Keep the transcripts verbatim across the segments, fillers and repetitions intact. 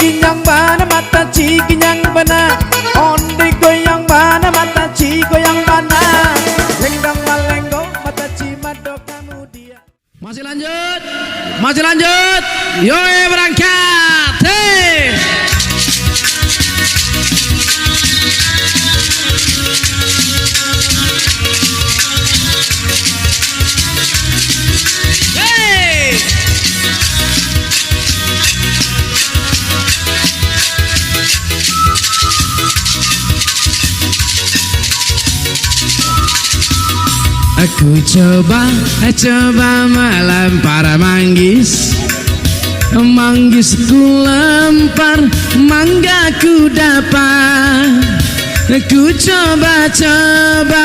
Ginyang bana, mataci ginyang bana. Onde goyang bana, mataci goyang bana. Lenggang malenggok, mataci mado kamudian. Masih lanjut, masih lanjut. Yo, eh, berangkat. Hei. Hei. Aku coba, coba malempar manggis. Manggis ku lempar, mangga ku dapat. Ku coba-coba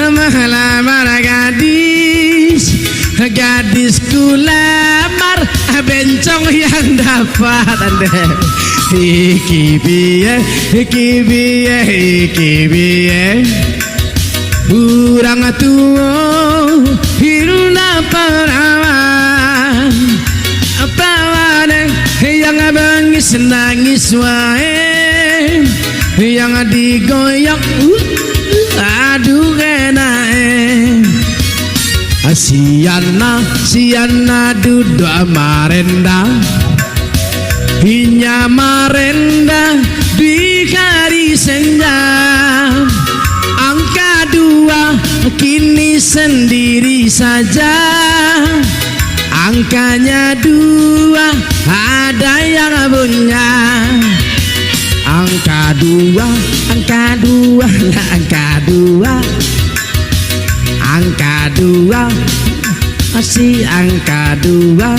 malamar gadis. Gadis ku lamar, bencong yang dapat. Andeh. Iki biye, iki biye, iki biye. Urang tuo, hiruna parawan. Apa wae yang bangis nangis wae, yang digoyang, uh, aduh enak eh. Siana, siana duduk marenda. Inya marenda di hari senja. Angka dua kini sendiri saja. Angkanya dua, ada yang punya. Angka dua, angka dua, angka dua. Angka dua, si angka dua.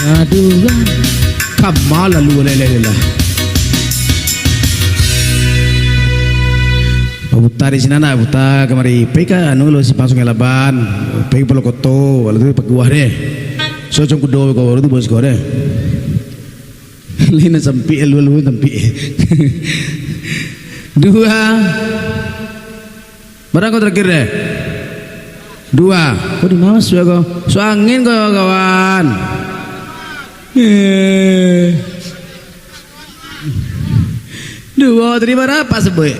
Angka dua. Kama lalu lele lah. Baputa di sinan, nak puta kamari. Pai ka anu lo, Simpang Sungai Laban. Pai ka Pulau Koto, lalu tu paguah deh. So, cong kudo ko, lalu tu bos ko deh. Lain sampik, lalu-lalu sampik. Dua. Bara ko terakhir deh? Dua. Ko di ma sudah ko? So angin ko, kawan. Eh. Duo tadi bara pasabuik?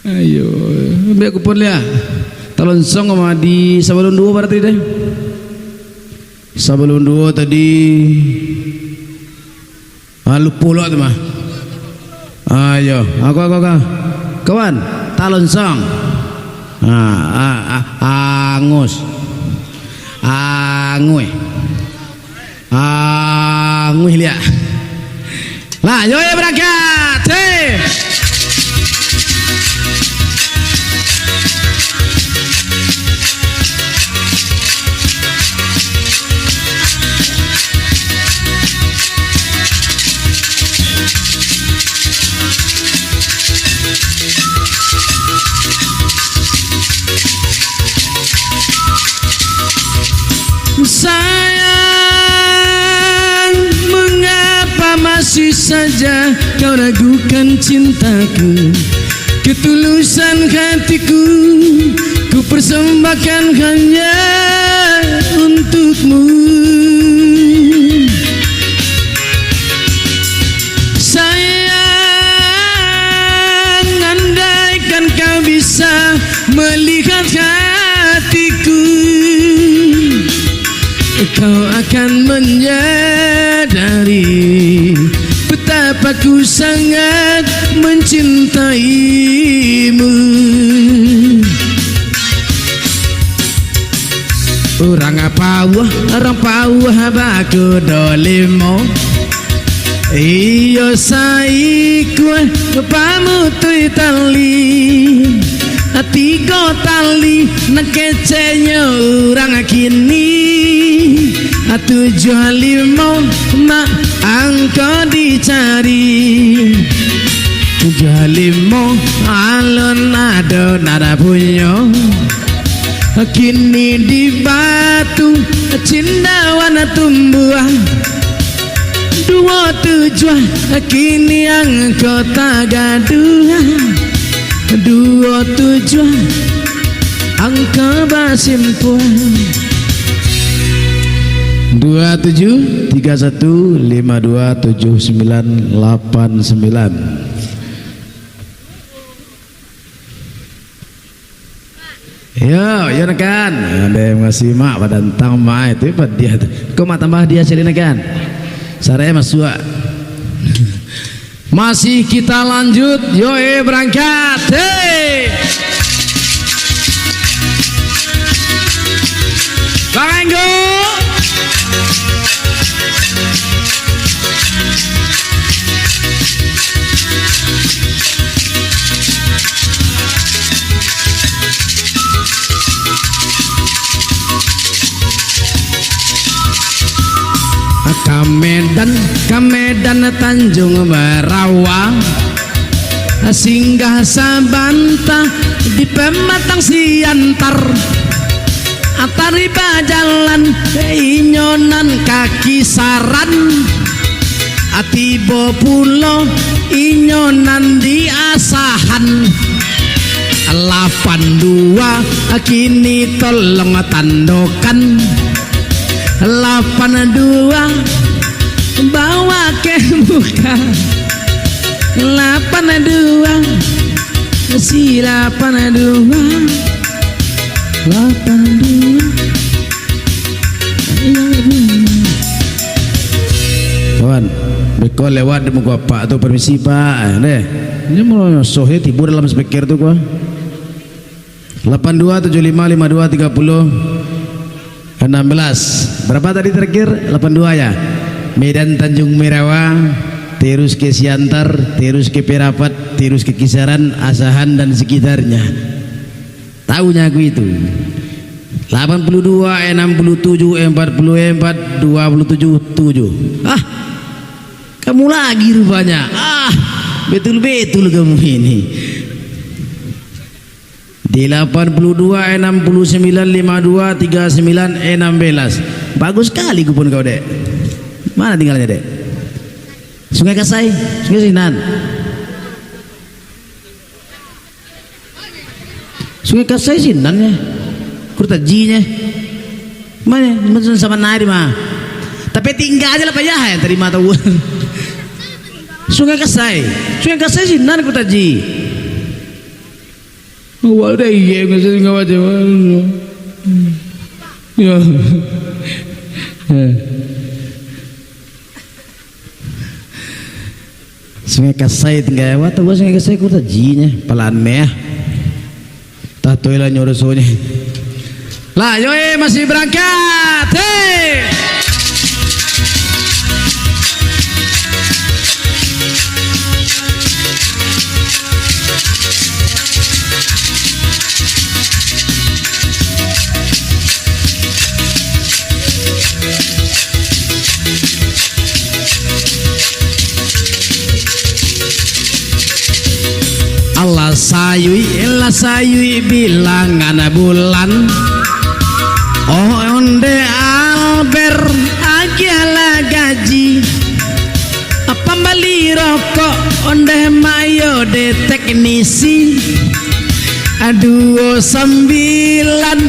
Ayo, ambiak kupon liak. Talonsong mah di sabalun duo bara tadi deh. Sabalun duo tadi. Ah, lupo lo tu mah. Ayo, aku, aku, aku. Kawan, talonsong. Ah, ah, ah, angus. Anguih. Anguih liak. Lah, yo, yo, berangkat. Hei. Sayang, mengapa masih saja kau ragukan cintaku? Ketulusan hatiku, ku persembahkan hanya untukmu. Sayang, andaikan kau bisa melihat hatiku, kau akan menyadari betapa ku sangat mencintaimu. Urang pauah, urang pauah bakudo limo. Iyo saikua pamutuih tali. Tigo tali nan keceknyo urang kini. Tujuah limo nak angko dicari. Tujuah limo alun ado nan punyo. Kini di batu cindawan tumbuah. Duo tujuah kini angko tagaduah. Duo tujuah angko basimpuah. Dua tujuh tiga satu lima dua tujuh sembilan lapan sembilan. Yo, yo, nakan. Ado masih mak padantang mai tu padiah tu. Kau mak tambah dia cari nakan. Sarai masuak. Masih kita lanjut, yo, eh, berangkat. Hei. Bang Anggo. Ka Medan, ka Medan Tanjung Merawa, singgah sabanta di Pematang Siantar. Atari bajalan, inyo nan ka Kisaran. Tibo pulo inyo nan di Asahan. Lapan dua kini tolong tandokan. Lapan dua bawa ke muka. Lapan dua, si lapan dua, lapan dua. Kawan, beko lewat di muko apak tu, "Permisi, Pak," eh, deh. Ini mau sohnya tibo dalam speaker tu, gua. Lapan dua tujuh lima lima dua tiga puluh enam belas. Berapa tadi terakhir? Lapan dua, ya? Medan Tanjung Merawa, terus ke Siantar, terus ke Perapat, terus ke Kisaran, Asahan, dan sekitarnya. Tahunya aku itu. Lapan puluh dua, enam puluh tujuh, empat puluh empat, dua puluh tujuh, tujuh. Ah, kamu lagi rupanya. Ah, betul-betul kamu ini. Di lapan puluh dua, enam puluh sembilan, lima dua, tiga sembilan, enam belas. Bagus sekali kupon kau, Dek. Mana tinggalnya, Dek? Sungai Kasai, Sungai Sinan. Sungai Kasai sinan nyo. Kurtajinyo. Mano? Macam sama nari mah. Tapi tinggal aja lah payah ya, terima tahu. Sungai Kasai. Sungai Kasai sinan Kurtaji. Awal dah iya, nggak sih, nggak macam mana. Ya. Ya. Sungai Kasai tinggal awak tu, Sungai Kasai Kurtajinyo, palaan meh. Tah tu lah nyo rasonyo. Lah, yo, eh, masih berangkat. Hei. Alah sayuik, lah sayuik bilangan bulan. Oh, Onde Albert, agiahlah gaji. Pambali rokok, ondeh mayo dek teknisi. Duo sambilan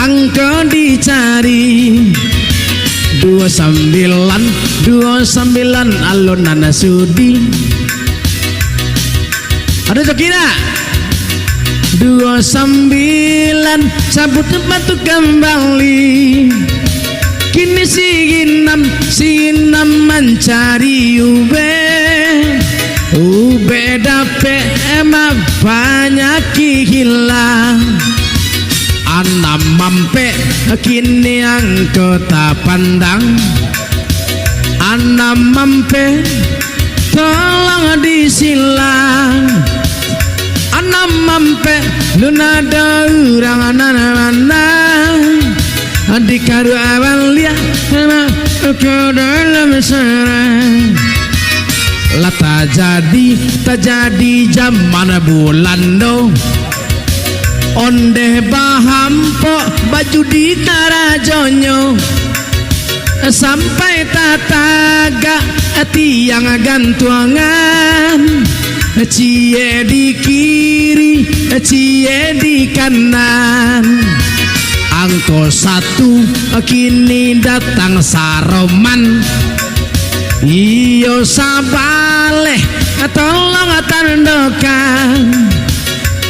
angko dicari. Duo sambilan, duo sambilan, alun nan sudi. Ado joki ndak? Duo sambilan, sabut batu kambali. Kini si Ginam, si Ginam mancari ubek. Ubek dapek, emak banyak hilang. Anam mampek, kini angko tapandang. Anam mampek, tolong disilang. Anam mampek, lun ado urang nan manang. Di karuawan liak, mak, ka dalam sarang. Lah tajadi, tajadi jaman Bulando. Ondeh bahampok bajudi karajonyo. Sampai tatagak tiang gantuangan, ciek di kiri, ciek di kanan. Angko satu kini datang saroman. Iyo sabaleh, tolong tandokan.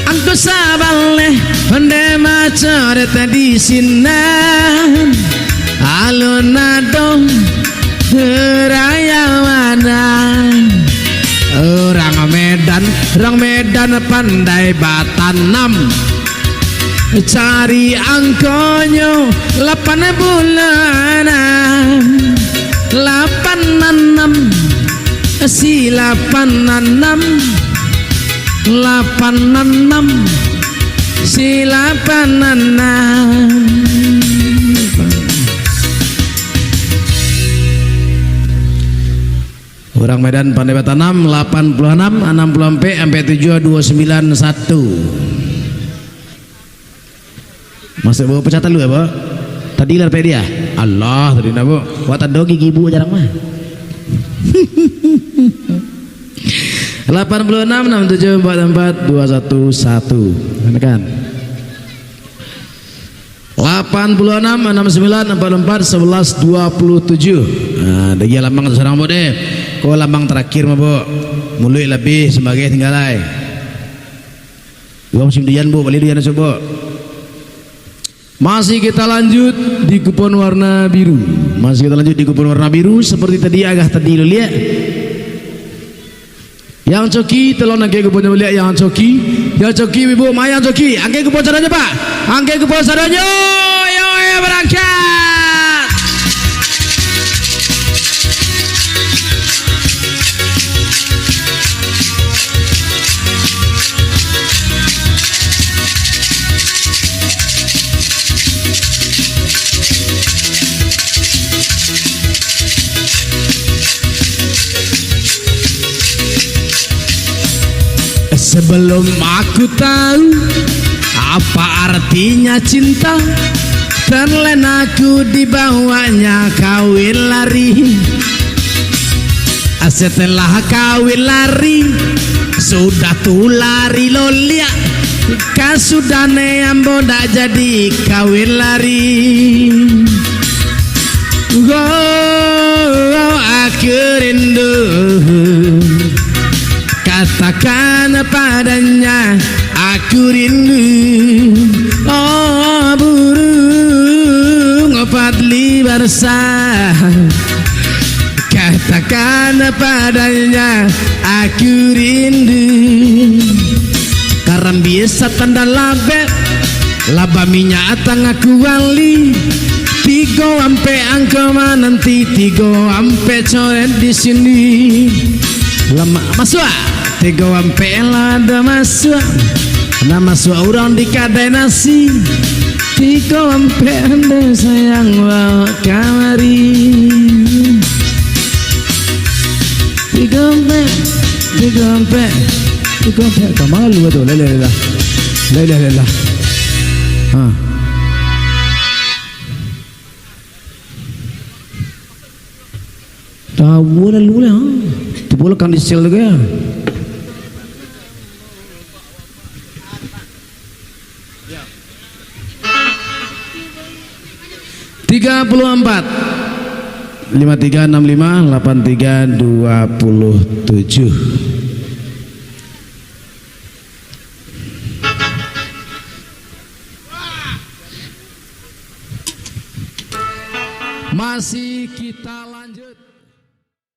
Angko sabaleh, onde macoret di sinan. Alun ado rayawanan. Urang Medan, urang Medan pandai batanam. Cari angkonyo lapan bulanan, lapan anam, si lapan anam, lapan anam, si lapan anam. Urang Medan pandai batanam, lapan puluah anam, anam puluah ampek, ampek tujuah, duo sambilan satu. Masuk bawa pecah talu, ya, Bo? Tadi lah dapek dia. Allah, tadi nak, Bo. Wak tando gigi ibu jarang mah. Lapan puluah anam, anam tujuah, empat empat, duo satu satu. Kan? Lapan puluh enam, enam sembilan, empat empat, sebelas, dua puluh tujuh. Nah, dagia lambang tu surang, Bo, deh. Ko lambang terakhir mah, Bo. Muluik labiah, sumbagai tinggalai. Dua musim duyan, Bo, bali duyan asuak, Bo. Masih kita lanjut di kupon warna biru. Masih kita lanjut di kupon warna biru, seperti tadi, agak tadi lo liek. Yang coki, tolong angkek kuponnyo baliak, yang coki. Yang coki, ibu, ma yang coki. Angkek kupon sadonyo, Pak. Angkek kupon sadonyo. Yo, yo, barangkat. Sebelum aku tahu apa artinya cinta, terlena aku dibawanya kawin lari. Setelah kawin lari, sudah tu lari loliak. Ka sudah ne ambo ndak jadi kawin lari. Oh, aku rindu. Katakan padanya, aku rindu. Oh, burung Fadli Barsa. Katakan padanya, aku rindu. Karambia satanda labek, laba minyak tangah kuali. Tigo ampek angko mananti, tigo ampek coret di sini. Lama masuak. Tigo ampek lah ado masuak. Nah, masuak urang di kadai nasi. Tigo ampek ando sayang bawa kamari. Tigo ampek, tigo ampek, tigo ampek. Ka malu tu, lelah, lelah. Lelah, lelah. Ha. Tahu lalu lah. Tu pula kan di sel tu kan. Tiga puluh empat, lima tiga enam lima, lapan tiga dua puluh tujuh. Masih kita lanjut.